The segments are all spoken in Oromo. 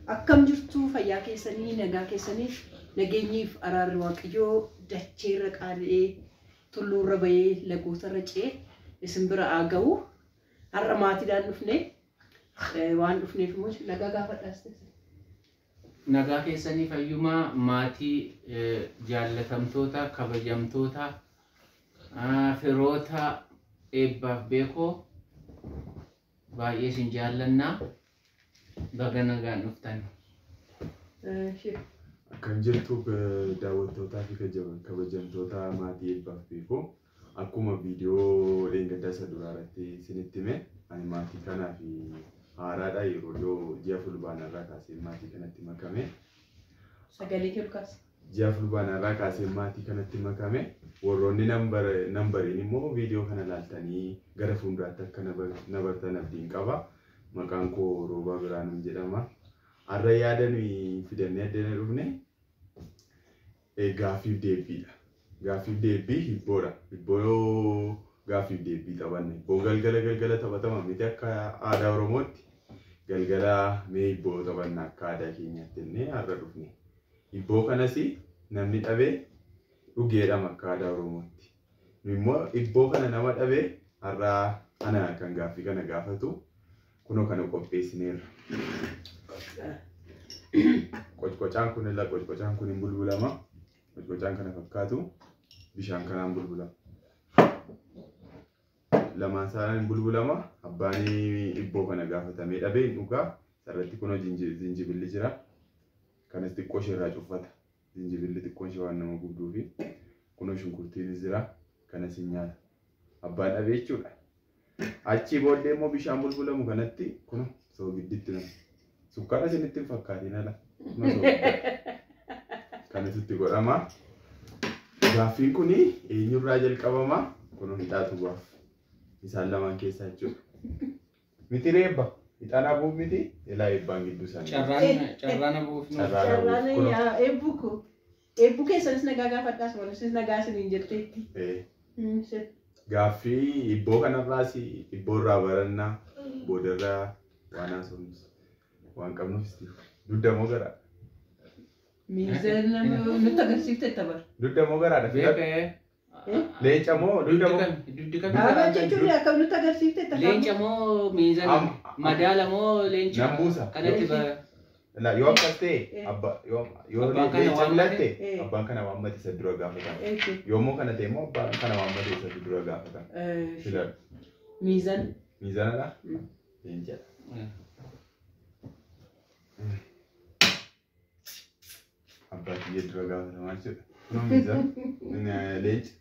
Akkam jirtu fayyaa keessanii, nagaa keessanii, nageenyiif araarri Waaqayyoo dacheerra qaala'ee, tulluurra bahee, lagootarra ce'ee isin bira haa ga'u. Har'a maatiidhaan dhufne, waan dhufneef immoo nagaa gaafadhaas ta'e. Nagaa keessanii fayyumaa maatii jaallatamtoota, kabajamtoota, firoota eebbaaf beekoo baay'ee isin jaallannaa, baga nagaan dhuftan. Akkam jirtu daawwattootaa fi kabajamtoota maatii eebbaaf beekoo. Akkuma viidiyoo dheengaddaa isa duraa irratti isinitti hime, ani maatii kanaa fi haaraadha. Yeroo dhiyoo ji'a Fulbaanarraa kaasee maatii kanatti makame. Sagalee kee ol kaasi. Ji'a Fulbaanarraa kaasee maatii kanatti makame. Warroonni nan bariin immoo viidiyoo kana ilaaltanii gara fuulduraatti akka na bartan abdiin qaba. Maqaan koo Roobaa Biraanuun jedhama. Har'a yaada nuyi fidannee addana dhufne gaaffiif deebiidha. Gaaffiif deebii hibboodha. Hibboo gaaffiif deebii taphanna. Hibboon galgala galgala taphatama miti akka aadaa Oromootti. Galgala mee hibboo taphanna akka aadaa keenyaatti jennee har'a dhufne. Hibboo kanas namni dhabee dhugeedhama akka aadaa Oromootti. Nu immoo hibboo kana nama dhabee har'a ana kan gaaffii kana gaafatu kunoo kana qopheessineerra. Qocqocaan kun illaa qocqocaan kun hin bulbulama. Qocqocaan kana fakkaatu bishaan kanaan bulbulama. Lamaan isaanii hin bulbulama. Abbaan hibboo kana gaafatamee dhabee hin dhugaa. Sarratti kunoo zinjibilli jira. Kanas xiqqoo ishee irraa cuffata. Zinjibilli xiqqoon ishee waan nama gubduufi. Kunoo shunkurtiinis jira. Kanas hin nyaata. Abbaan dhabee jechuudha. Achii booddee immoo bishaan bulbulamu kanatti kunoo soogidditti nama. Sukkaara isinitti hin fakkaatin ala. Kunoo soogidda. Kanatu itti godhama. Gaaffiin kuni eenyurraa jalqabama? Kunoo hixaatu bu'aaf. Isaan lamaan keessaa jechuudha. Miti reebba. Hixaan hafuuf miti. Ilaa eebbaan gidduu isaanii. Carraan hafuuf nu. Carraan hafuuf. Carraan Kunoo. yaa eebbuu koo. Eebbuu keessanis nagaa gaafadhaas walusis nagaa isiniin jetteetti. Gaaffii hibboo kanarraas hibboo irraa barannaa boodarraa waan haasofnus waan qabnuuf dugda moo garaa? Miizan nutti agarsiifte bara. Dugda moo garaadha? Beekee. Leenca moo dugda moo? Dugdi kami? Dhaabaa jechuun akkam nutti agarsiifte ta'a. Leenca moo miizana? Madaala moo leenca? Nan buusa. Kanatti bara. La yoo akkas ta'e abbaa yoo yoo Abbaan kana leenca waammate? filatte abbaan kana waammate isa dura gaafatama. Yommuu kana ta'e immoo abbaan kana waammate isa dura gaafatama. Filadhu. Miizan. Miizanadha? Leenca. Abbaa kiyya dura gaafatamaa jechuudha. Kunoo miizan. Leenca.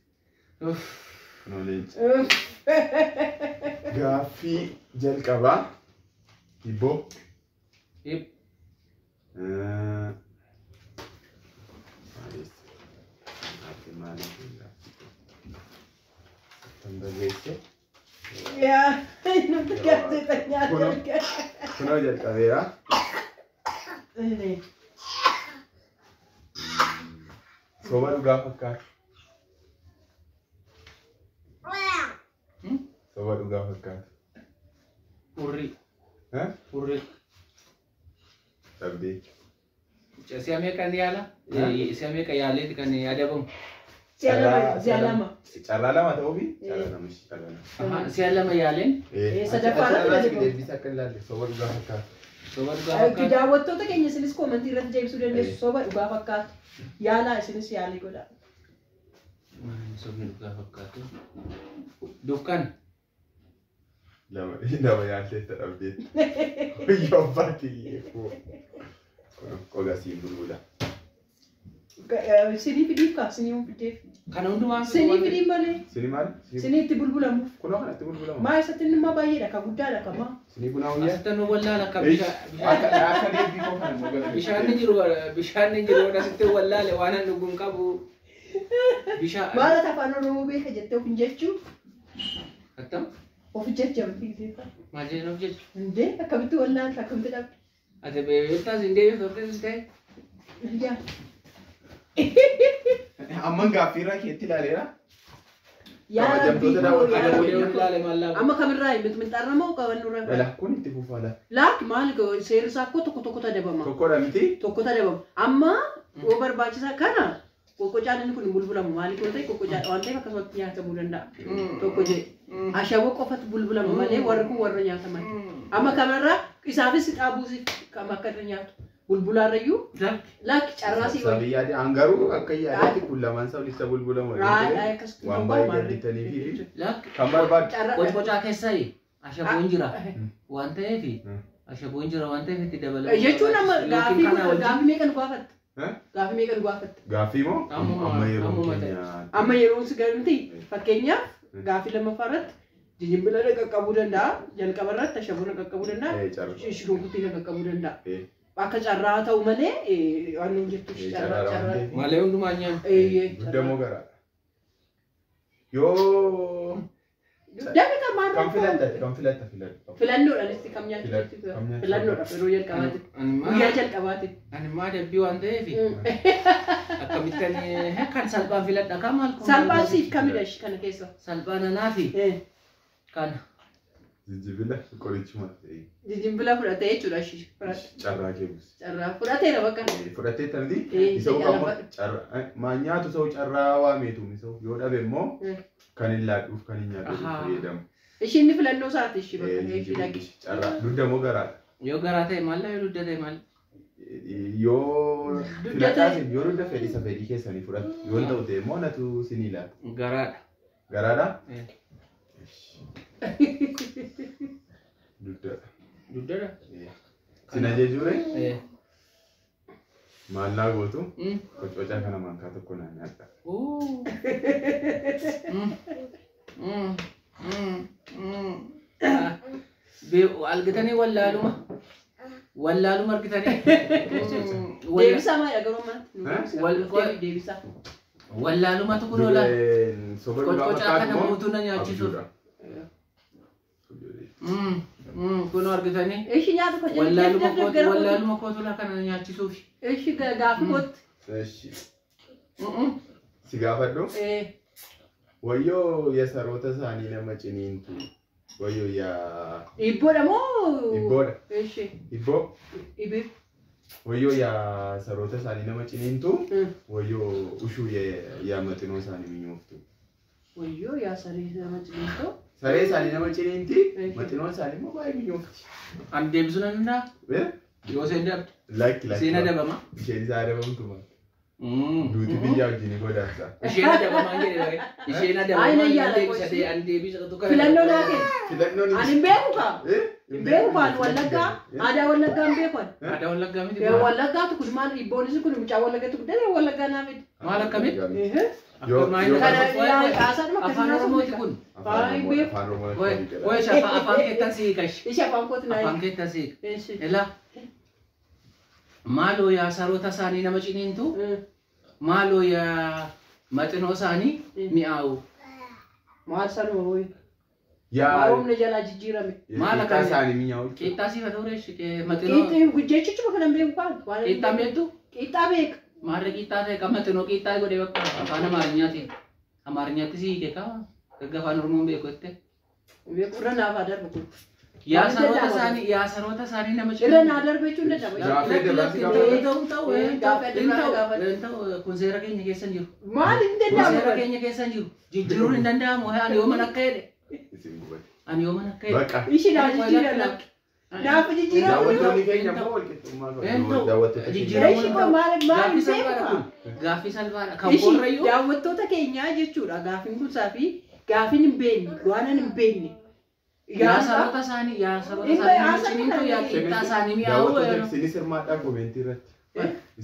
Kunoo leenca. Gaaffii jalqabaa. Hibboo. Hib. Maaliif? Maaliif gaaffii? Kan barreesse. Yaa nutti gaazexaa nyaata. Kunoo jalqabeera. Soba dhugaa fakkaata. Soba dhugaa fakkaata. Urrii. Urrii. Dhabdee. Si'a meeqa yaala? Si'a meeqa yaaleeti kan adabamu? Si'a lama. Carraa lama ta'uufi? Carraa lama ishee carraa lama. Si'a lama yaaleen? Sadaffaa irratti adabamu. Deebisa akka ilaalle soba dhugaa fakkaata. Soba dhugaa fakkaata. Daawwattoota keenya isinis koomentii irratti deebisuu dandeessu. Soba dhugaa fakkaatu. Yaalaa isinis yaalii godhaa. Sobni dhugaa fakkaatu. Dukkan. Lama lama yaalteetta dhabdeetti. Yoo abbaa kiyyee koo. Qoga siin bulbula. Sinii fidiif kaa sinii fideef. Kana hundumaa Sinii fidiif malee. Sinii maali? Sinii itti bulbulamuuf. Kunoo kanatti bulbulama. Maa isatti inni immoo baay'eedha ka guddaadha ka maa. Sinii bunaa wayyaa? Asitti nu wallaala akka Akka akka deebii koo kana immoo gara. bishaan ni jiru bishaan ni jiru asitti wallaale waan an dhuguun qabu. Bishaan. Maal ati afaan Oromoo beeka jettee of hin jechuu? Attam? Of jajjamti. Maal jedhan of jechu? Indee akkamitti wallaalta akkamitti dhabde? Ati beektaas hin deebiftu of keessatti ta'e? Yaa. Amman gaaffii irraa keetti ilaaleera. Yaa Rabbii Kabajamtoota koo, daawwattoota yaa Rabbii Yoo koo. ilaale maal laabu? Amma kamirraa mixmixaarra moo qabannurra? Dhala kun itti fufaa laata. Laak maal seerri isaa akkoo tokko tokkotu adabama. Tokkodha miti. Tokkotu adabama. Amma yoo barbaachisaa kana qoqqocaan inni kun hin bulbulamu maaliif yoo ta'e qoqqocaa waan ta'eef akkasumatti nyaatamuu danda'a. Tokko jedhe. Ashaboo qofatu bulbulama malee warri kun warra nyaataman. Amma kanarraa isaafis xaabuusiif kam akka irra nyaatu. Bulbulaarrayyuu lakki carraa sii wayya. Sabii yaade an garuu akka yaadatti kun lamaan isaa walitti bulbulamu. Raadhaa akkasitti Waan tokko baay'ee maarree. gadditaniifi Lakki kan barbaadu. Carraa. qocqocaa keessaa ashaboon jira waan ta'eef ashaboon jira waan ta'eef itti dabalamu. Jechuun amma gaaffii Yookiin kana wajjin gaaffii meeqa nu gaafatta? Eh? Gaaffii meeqa nu gaafatta? Gaaffii moo? Ammuma- Amma yeroo ammuma keenya. Amma yeroo si galu fakkeenyaaf gaaffii lammaffaa irratti jinjimbila na qaqqabuu danda'a, jalqaba irratti ashaboo na qaqqabuu danda'a, Carraa. shunkurtii na qaqqabuu danda'a. Akka carraa ta'u malee waan nuun jettu carraa Carraa carraa. waan Malee hundumaa nyaannu. Eeyyee. Dugda moo garaadha? Yoo Dami kan maal kan filatta kan filatta filadhu. Filannoodhaanis kam nyaachuu Filadhu. Kam nyaachuu? Filannoodhaaf yeroo jalqabaati. Guyyaa jalqabaati. Ani maa dabbii waan ta'eef akkamitti ani kan salphaan filadha kan maal kun Salphaan siif kamidha ishii kana keessa? Salphaan anaa fi kana. Jinjibila qorichuma. Jinjimbila fudhatee jechuudha ishii. Fudhate. Carraa kee buuse. Carraa fudhateera bakka. Fudhatteetta miti? Eh, Isa isa ammoo carraa maa nyaatu isa carraa waa meetu isa yoo dhabe immoo kan hin laadhuuf kan hin nyaatuuf Ahaa. fayyadamu. Ishiin inni filannoo isaati ishii bakka ishii dhaqe. Carraa dugda moo garaadha? Yoo garaa ta'e maal yoo dugda ta'e maal? Yoo Dugda filadhaa ta'e- yoo dugda fedhii isa fedhii keessanii fudhattu yoo hin ta'u ta'e immoo natu sinii laata. Garaadha. Garaadha? Eh. Dugdadha. Dugdadha. Sin ajajuure Eh. maal naa gootu Mm. qoccocaa kana maankaa tokko naa nyaadha. Ooh. Mm. Mm. Mm. Mm. Ah. Argitanii wallaaluma. Wallaaluma argitanii. Mm. Deebisaa maal garuu ammaatti? Eh? Deebisaa. Wallaalumatu kun oola. Dureen soba dhugaa Qocqocaa fakkaatu kana moo guutuu na nyaachisuuf. abjuudha? Mm. Mm. Kunoo argitanii. Ishii nyaatu kan Wallaaluma kootu wallaaluma kootu laa kana na nyaachisuuf. Ishii gaaffii kootti. Eshi, Mm. Si gaafadhu. Wayyoo yaa saroota isaanii nama ciniintu. Wayyoo yaa Dhibboodha moo? Dhibboodha. Ishii. Dhibboo. Dhibee. Wayyoo yaa saroota isaanii nama ciniintu. Wayyoo ushuu yaa maxinoo isaanii minyooftu. Wayyoo yaa saree nama ciniintu. Saree isaanii nama ciniinti. Eshi. Maxinoon isaanii immoo baay'ee minyoofti. Ani deebisuu nan danda'a. Eh? Yoo seen dabde. Lakki lakki. Seen adabama. Isheen isaa adabamtu maal? Mm. Duuti biyya wajjin godaansa. Isheen adabamaa jedhe bare. Isheen Ay, adabamaa na yaala an deebisa qosi. ta'e an deebisa tokko. Filannoo naa kenna. Filannoon Ani hin beeku kaa. Eh? Hin beeku kaa ani wallaggaa. Aadaa wallaggaa hin beeku ani. Aadaa wallaggaa miti. Wallaggaatu kun maal dhibboonis kun mucaa wallaggaatu guddate wallaggaa naa fide. Maal akkamitti? Yoo- yoo- Kana haasaadhuma Afaan akkasii Oromooti kun. Afaan Baay'ee Oromoo beeku. Afaan Oromoo Wai wai afaan keettan sii kash. Ishee afaan kootti naa Afaan keettan sii. Ishee. Ela. Maaloo yaa saroota isaanii nama ciniintu. Maaloo yaa maxinoo isaanii mi'aawu. Maal sanuma wayi. Yaa Haaromna jalaa jijjiirame. Maal qiixxaa akkana? isaanii mi'aawu. Qixxaa siif ta'uu reeshi maxinoo. Qiixxee jechichuma kana hin beeku kaan. Waan hin Qixxaa beeku. beektu? Qiixxaa beeka. Maarree qixxaa ta'e kan maxinoo qixxaa godhe bakka afaan Amaarinyaatiin. Amaarinyatti sii hiike qaba. Erga afaan Oromoon beeku jette. Beeku irra naaf haa darbu kun. Yaa Waan saroota danda'amu. isaanii yaa saroota isaanii nama Irra naa darbe jechuun danda'ama. Gaaffii adda baasii gaafadhu. Gaaffii adda baasii gaafadhu. Hin ta'u kun seera keenya keessa hin jiru. Maal hin Kun danda'amu? seera keenya keessa hin jiru. Jijjiiruun hin danda'amu. Ani yooman akka jedhe. Isin gubate. Ani yooman akka jedhe. Bakka. Ishee naa jijjiirama. Naaf jijjiirama. Daawwattoonni keenya immoo walqixxummaa Hin qabu. ta'u. Daawwattoota keenya. Jijjiirama Ishee kun maal maal Gaaffii hin salphaadha beeku? kun. Gaaffii salphaadha. Kan Ishii boorrayyuu. daawwattoota keenyaa jechuudha gaaffiin kunsaa fi gaaffiin hin beekne waan hin beekne. Yaa saroota isaanii yaa saroota Hin isaanii nama haasaa ciniintu yaa qixxaa isaanii mi'aawu. Daawwattoota isinis hirmaadhaa koomentii irratti.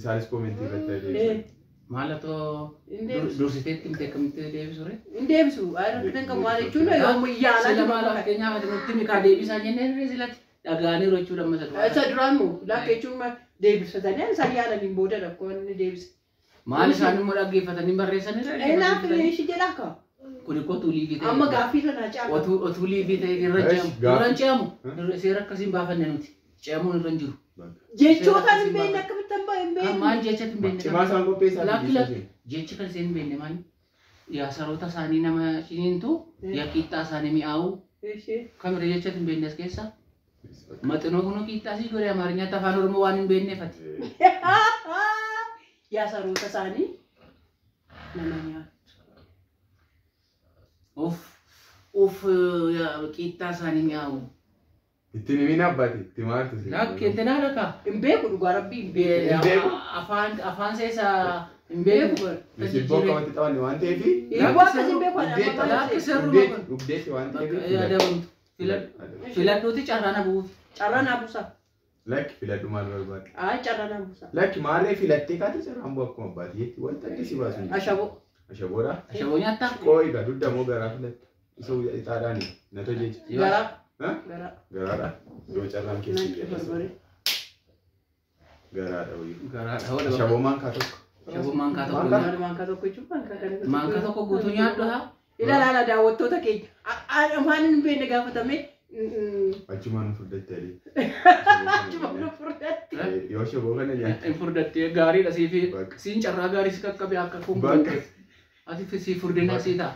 Isaanis koomentii irratti adeemsa. Mallattoo Hin deebisu. dursiteetti himte akkamitti deebisu ree? Hin deebisu. Rakkitan kan maal jechuun yoomuu yaalaa Sila jiru. maal fakkeenyaaf ati nutti mikaa deebisaa jennee ree silatti dhaga'aniiru jechuudha amma isa duraa. Isa duraan moo lakka jechuun maal deebisatanii isaan yaalaniin booda rakkoo inni deebise. Maal isaan immoo dhaggeeffatanii barreessanii ree? Naaf ishee jedha akka. Kun ikkoo tuulii ta'e. Amma gaaffii irra naa caala. Otuu liivii ta'e irra Eish, ce'amu. gaaffii. Irra hin ce'amu. Seera akkasiin baafanne nuti. Ce'amuun irra hin jiru. Jechoota hin beekne akkamitti hin Kan beekne. maal jechatti hin beekne? Cimaa isaan qopheessaa Lakki lakki. Jechi kan isheen hin beekne maali? Yaa saroota isaanii nama ciniintu, yaa qiixxaa isaanii mi'aawu. Ishee. Kamire jecha hin beekne as keessa. Maxinoo kunoo qiixxaa sii godhe Amaariñaatti afaan Oromoo waan hin beekneefati. Yaa saroota isaanii nama nyaatu. Of of yaa qiixxaa isaanii mi'aawu. Itti himiin abbaati. Itti maaltu si? Lakki intina laka. Hin beeku dhugaa rabbii hin beeku. Hin beeku. Afaan seesa hin Beeku beeku. bara. Isin akkamatti taphanne waan ta'eef. Hibboo akkas hin beeku ani Dhugdeetti. amma Lakki baay'ee. sirruma kun. Dhugdeetti waan ta'eef. Adabamtu. Filadhuuti carraa na bu'uuf. Carraa naa buusa. Lakki filadhu maal barbaadde? Haa carraa naa buusa. Lakki maallee filattee kaate carraan bu'u akkuma abbaati jetti wanta adda si baasu. hin jiru. Ashaboo. Ashaboodha. Ashaboo nyaattaa? Qooyi egaa dugda moo garaa filatta? Isa ixaadhaani na tojeechi. Garaa. Ha? Garaa. Garaadha. Yoo carraan keessi Nanti barbaree. Garaadha wayii. Garaadha hoola. Ashaboo maankaa tokko. Ashaboo maankaa tokko Maankaa? nyaadhu. Maankaa tokko jechuun maankaa kana. Maankaa tokko guutuu nyaadhu haa. Ilaala daawwattoota keenya. Afaan hin beekne gaafatame. Achumaan furdatte adii. Achuma nu furdatti. Yoo ashaboo kana nyaatte. Hin furdattee gaariidha siifi. Bakka. Siin carraa gaarii si qaqqabe akka kun. Bakka. Ati si furdina sii ta'a.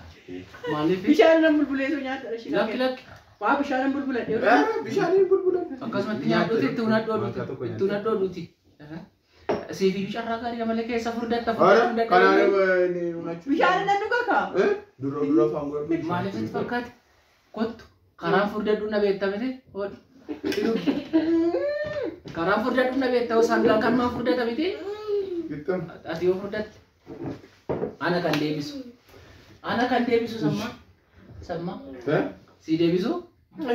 Maaliif? Bishaan nan bulbuleessu nyaata. Lakki lakki. Waa bishaan nan bulbuladhe. Bishaaniin bulbulan. Akkasumatti nyaadhuuti itti Maankaa tokko unadhoo nyaatte. unadhoo Siifi carraa gaarii malee keessa furdatta Ora furdatta. kanaan inni unachuu. Bishaan nan dhuga kaa. Dura dura afaan godhadhu. Maaliif sitti fakkaate? Kottu karaan furdadhu na beekta miti? Karaan furdadhu na beekta sangaan kan maa furdata miti? Gittam. Ati yoo furdatte. Ana kan deebisu. Ana kan deebisu sammaa. Sammaa. Si deebisu?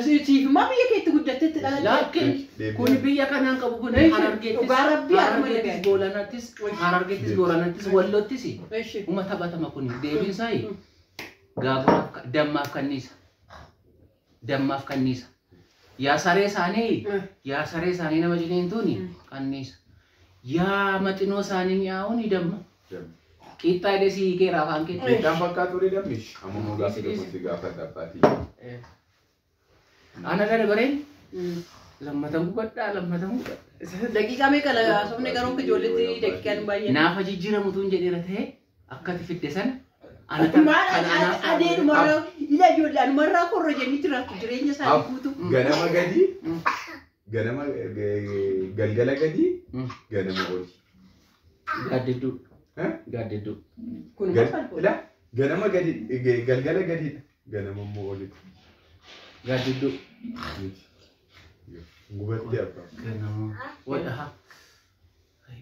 Siifumaa biyya keetti guddattetti dhalatte. Laakiin kun biyya kanaan qabu kun Harargeettis, Dhugaa rabbii harma Harargeettis, dhagaye. Booranattis, Harargeettis, Booranattis, Wallottis Eshi. uma taphatama kun deebiin isaa gaaguraaf dammaaf kanniisa. Dammaaf kanniisa. Yaa saree isaanii yaa saree isaanii nama ciniintuuni kanniisa. Yaa maxinoo isaanii mi'aawuun damma. Qiixxaa hidhee si hiikeera afaan keetti. Qiixxaan fakkaatu ni dammish. Amma immoo gaafa tokko si gaafadha abbaatii. Ana gara bareen lammatan gubadhaa lammatan gubadhaa. Daqiiqaa meeqa haasofne garuu akka ijoolleetti daqiiqaan baay'ee. Naafa jijjiiramutuun jedheera ta'e akka ati fidde sana ana tan Maal kan anaaf adeemumarraa ila ijoollee anumarraa korra jennee jiraatu jireenya isaanii guutuu. Ganama gadi ganama galgala gadi ganama oli. Gaaddidduu. Eh? Gaaddidduu. Kun maal Ila ganama gadi galgala gadiidha. Ganama immoo olitti. Gaaddidduu. Gubattee abbaa. Ganama. Wadha.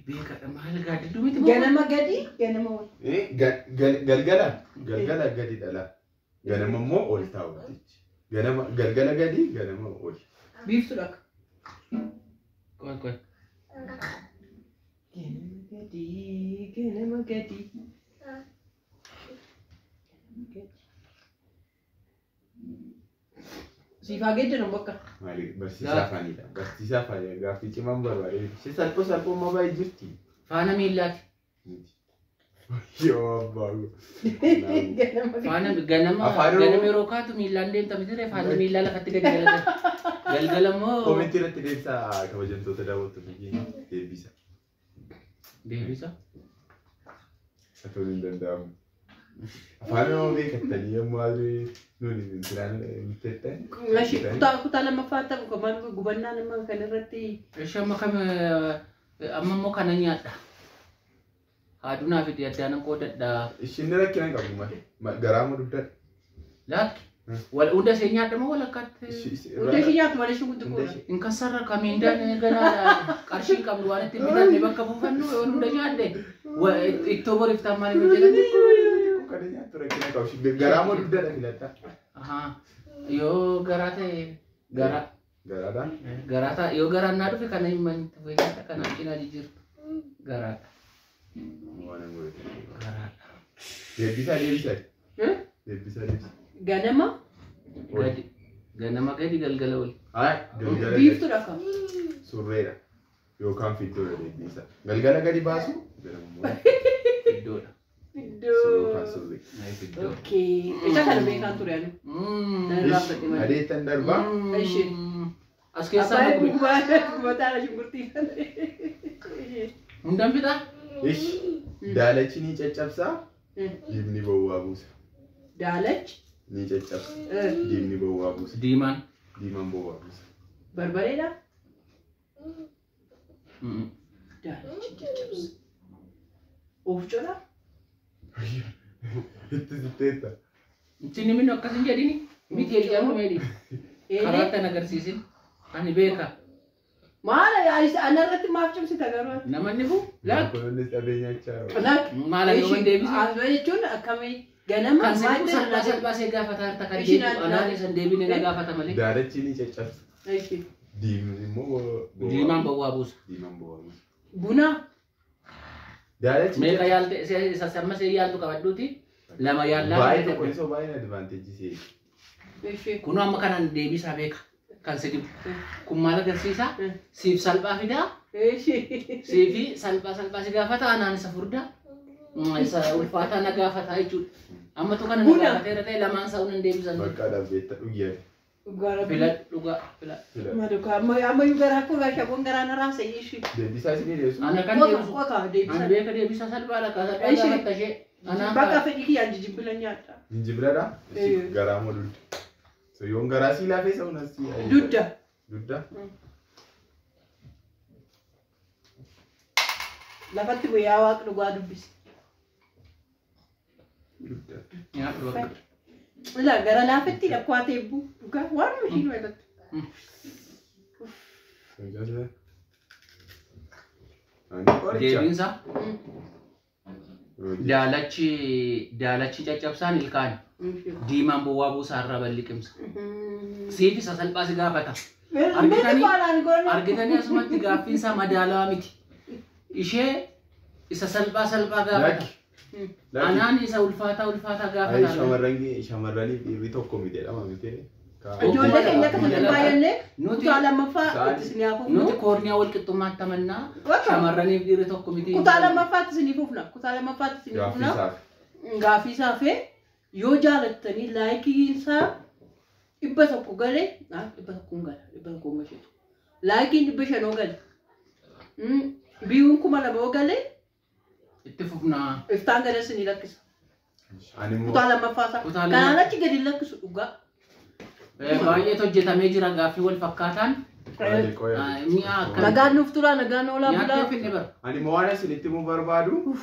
Beekadha maal gaaddidduu miti moo? Ganama gadi ganama ol. Galgala galgala gadi dhala. Ganama immoo ol taa'u. Ganama galgala gadi ganama oli. Biiftuudha akka. Qoy qoy. Ganama gadi ganama gadi. Siifaa geejjiran bakka. Maali barsiisaa afaaniidha. Barsiisaa afaanii gaaffii cimaan barbaade. Ishee salphoo salphoo amma baay'ee jirti. Faana miillaati. Yoo abbaa. Ganama Faana ganama Afaan Oromoo. ganama yeroo kaatu miillaan deemta miti ree faana miillaa lafatti gadi galagala. Galgala immoo. Koomentii irratti deebisaa kabajamtoota daawwattoota keenya deebisa. Deebisa. Haa hin danda'amu. Afaan Oromoo beekattanii yommuu haalli nuuni intinaan nutti Ashi kutaa kutaa lammaffaa ta'u kan maal gubannaa nama kan irratti Ishee amma kam amma immoo kana nyaadha. Haaduu naa fidi addaanan qoodadha. Ishiin rakkina hin qabdu malee garaa moo dugdadha. Lakki. Wal hunda ishee nyaadha moo walakkaatti? hunda ishee nyaatu malee ishee guutuu Hunda koora. ishee. Hin kasarra kamiindaan ganaadha. Qarshii hin qabnu waan ittiin bitanne bakka buufannu yoo hunda nyaadde. Ittoo boriif ta'an maaliif hojjetan? Kana nyaattu rakkina qabu. Garaa moo dugdadha filadha. Ahaa. Yoo garaa ta'e garaa. Garaadhaan. Garaa ta'a yoo garaan naa dhufe kana hin mantu nyaata kana cinaa jijjiirtu. Garaadha. Waan hin godhe. Garaadha. Deebisaa deebisaa. Deebisaa deebisaa. Ganama Gadi. Ganama gadi galgala oli. Hayi galgala gadi. biiftuudha akka. Surreedha. Yookaan fiddoodha deebisaa. Galgala gadi baasu. Ganama immoo Iddoodha. Iddoo. yookaan surree. Iddoo. Okay. Isa kana beekaan ture ani. Irraanfadhe malee. Adeettan darbaa. Ishee. As keessaa Abbaan naqu. gubataadha shunkurtii kana. Hundaan fixaa? Ish daalachi ni caccabsaa. Diimni bowwaa buusa. Daalachi. Ni caccabsa. Diimni bowwaa buusa. Diimaan. Diimaan bowwaa buusa. Barbareedha. Daalachi caccabsa. Oofcoodha. Itti sitteetta. Itti namni akkas hin jedhini. Miti jedhamu meedi. Karaa tan agarsiisin. Ani beeka. Maal anarratti maaf cimsita garuu? Namanni kun laak. Kunuunis dhabee nyaachaa. Laak. Maal ani waan deebise? Asuma jechuun akkamii ganama Kan sitti salphaa salphaa see gaafata harta kan Ishiin deebi'u anaan isan deebine na gaafata malee. Daalachi ni caccabsa. Diimni immoo Diimaan bowwaa buusa. Diimaan bowwaa buusa. Buna. Daalachi Meeqa yaalte isa amma see yaaltu qabadhuuti lama yaallaa. Baay'ee tokko isoo baay'een advanteejii see. Kun amma kanaan deebisaa beeka. Kan si dhibu. Kun maal agarsiisa? Siif salphaa fidaa. Siifi salphaa salphaa si gaafata anaan isa furdaa. Isa ulfaataa na gaafata jechuudha. Amma tu kana na gaafateera ta'e lamaan isaa hin deebisan. Bakka dhabbeetta dhugiyaa. Filadhu dhugaa filadhu. Maduka ammayyuu garaa koo shaboon garaa na raasa ishee. Deebisaa isinii deebisu. Ana kan deebisu. Qoqa Ani deebisa. beeka deebisaa salphaadha ka salphaa gaafatta ishee. Anaan Bakka fedhii kiyyaan jijjibbila nyaadha. Jinjibiladha? Garaa moo dudda? So yoon garaa sii laafee isa unas sii. Dudda. Dudda? Lafatti guyyaa waaqa dhugaa dubbisi. Dudda. Nyaadhu bakka. Ilaa gara laafatti dhakwaa teebbuu dhugaa waan ishiin irratti. Ani qoricha. Deebiinsa daalachi caccabsaan ilkaan diimaan bowwaa buusaa irraa balliqimsa. Siif isa salphaa si gaafata. Argitanii asumatti gaaffiinsaa madaalawaa miti. Ishee isa salphaa salphaa gaafata. Anaan isa ulfaataa ulfaataa gaafata. Shamarraniif dhiirri tokko miti jedhama miti. Ijoollee keenya akkasatti baay'annee kutaa lammaffaa itti isinii hafuufnu. Nuti koorniyaa wal qixxummaatti amannaa shamarraniif dhiirri tokko miti. Kutaa lammaffaatti isinii fufna. Kutaa lammaffaatti isinii fufna. Gaaffii isaafee yoo jaalattanii laayikii isaa 100 galee 100 hin gala 100 hin gashitu. Laayikiin 500 gale. Biyyoon 2000 galee itti fufnaa. Iftaan galee isinii lakkisa. Kutaa lammaffaa isaa. Kanaan achi gadi lakkisu dhugaa. Baay'eetu hojjetamee jira gaaffii wal fakkaataan. Mi'a akka. Nagaan nuuf turaa nagaan oolaa bulaa. Nyaatee finne bara. Ani immoo waan isinitti himuu barbaadu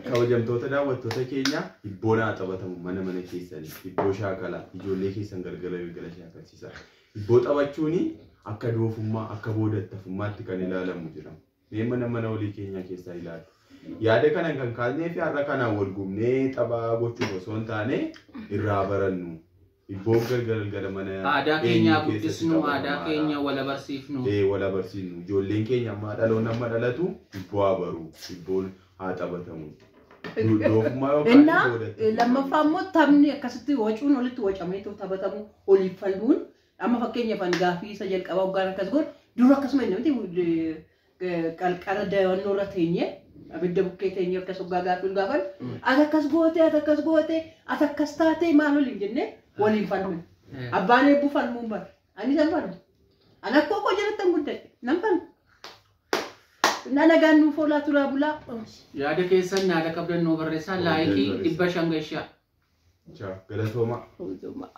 kabajamtoota daawwattoota keenya hibboon haa taphatamu mana mana keessanii hibboo shaakalaa ijoollee keessan galgala galgala shaakalsiisaa. Hibboo taphachuun akka doofummaa akka boodattafummaatti kan ilaalamu jira. Mee mana mana olii keenya keessaa ilaalu. Yaada kana kan kaasnee fi har'a kanaan wal gubnee taphaa gochuuf osoo hin taane irraa barannu. Hibboon galgala galgala mana aadaa keenya guddisnu aadaa keenya wal barsiifnu. Wal barsiifnu ijoolleen keenya amma dhaloonni amma dhalatu hibboo haa baru hibboon haa taphatamu. Doofummaa yookaan Innaa lammaffaa immoo taphni akkasitti wacuun walitti wacamee taphatamu oliif falmuun amma fakkeenyaaf ani gaaffii isa jalqabaa hoggaan akkas godhu dura akkasuma inni miti qalqala dawannoo irra teenyee abidda bukkee teenyee akkas hoggaa gaaffii gaafan ati akkas goote ati akkas goote ati akkas taate maal waliin jennee waliin falmu. Abbaan eebbuu falmuun bara. Ani san falmu. Ani akkoo koo jalatti hin guddadhe nan falmu. Innaa nagaan nuuf oolaa turaa bulaa. Yaada keessan yaada qabdan nuu barreessaa laayikii 500 gashaa. Galatooma. Galatooma.